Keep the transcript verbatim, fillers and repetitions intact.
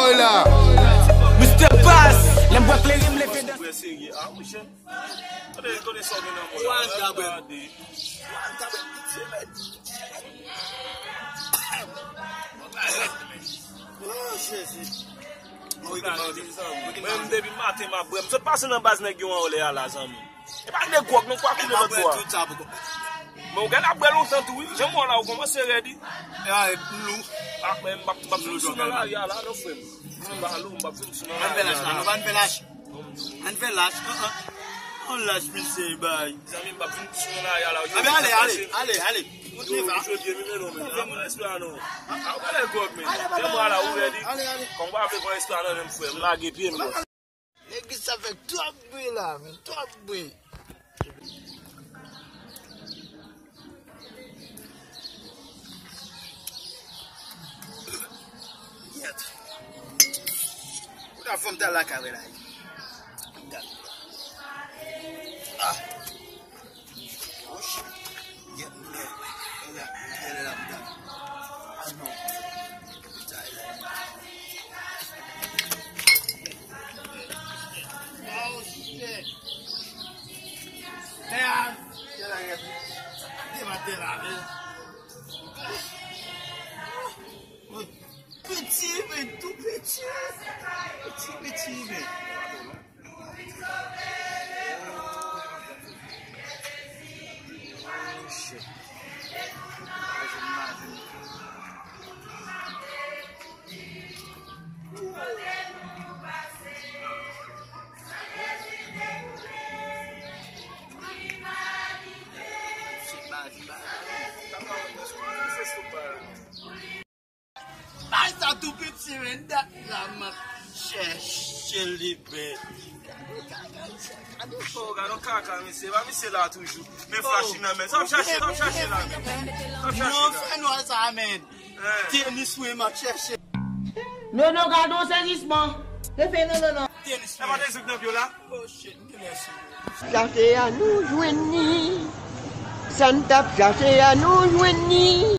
Mister Bass, lè m bwè kleren, m leve dan. Bwè serye. Ah, wi, chè. Tande, tande sa w gen nan men w la. Wanta bwè. Wanta bwè. Oh, Jezi. Mwen, m depi maten m ap bwè. M sot pase nan baz nèg yo anlè a la, zanmi. E pa de gwòg non, kwa koule lòt bò a. Men w gen ap bwè lontan tou, wi. Jan m wè w la, ou kòmanse rèd, wi. Ah, m lou. Ah, men m p ap, m p ap vin sou nan lari a la, non, frè m. M pa lou, m p ap vin sou nan lari a la. Ann fè lach la, nou pa ann fè lach. Ann fè lach, an, an. Ann lach, mesye, bay. Zanmi, m p ap vin sou nan lari a la. Anben, ale, ale, ale, ale. Yo, jodi, mi men non, men. An, pran espri a, non. A, ou pale gwòg, men. Jan m wè w la, ou rèd, wi. Kòm w pa vle pran espri a nan men m, frè m, lage pye m, bro. Legliz sa fè twòp bri la, men, twòp bri. Yèt. Ou ta fè m ta lakay la. Ah. Oh, shit. Yèt, yèt. Yèt, yèt, yèt. Ah, non. Oh, shit. Tè a, tè la, tè la, tè la, men. Piti, men, tou piti. Piti, piti, men. Shit. Bay sa tou piti, men, dat la m ap chèche li, men. Gade kaka, gade kaka. Oh, gade yon kaka, mesye. Pa misye la toujou. Men flash nan men. Sa w ap chache, sa w ap chache la, men. Sa w ap chache la. Non, fè nwa sa, men. Tenis wi m ap chèche. Non, non, gade yon sezisman. Refè non, non, non. Tenis wi. E pa te zouk nan pye w la? Oh, shit, m te lèse. Chache a nou jwenn li. Sa n t ap chache a nou jwenn li.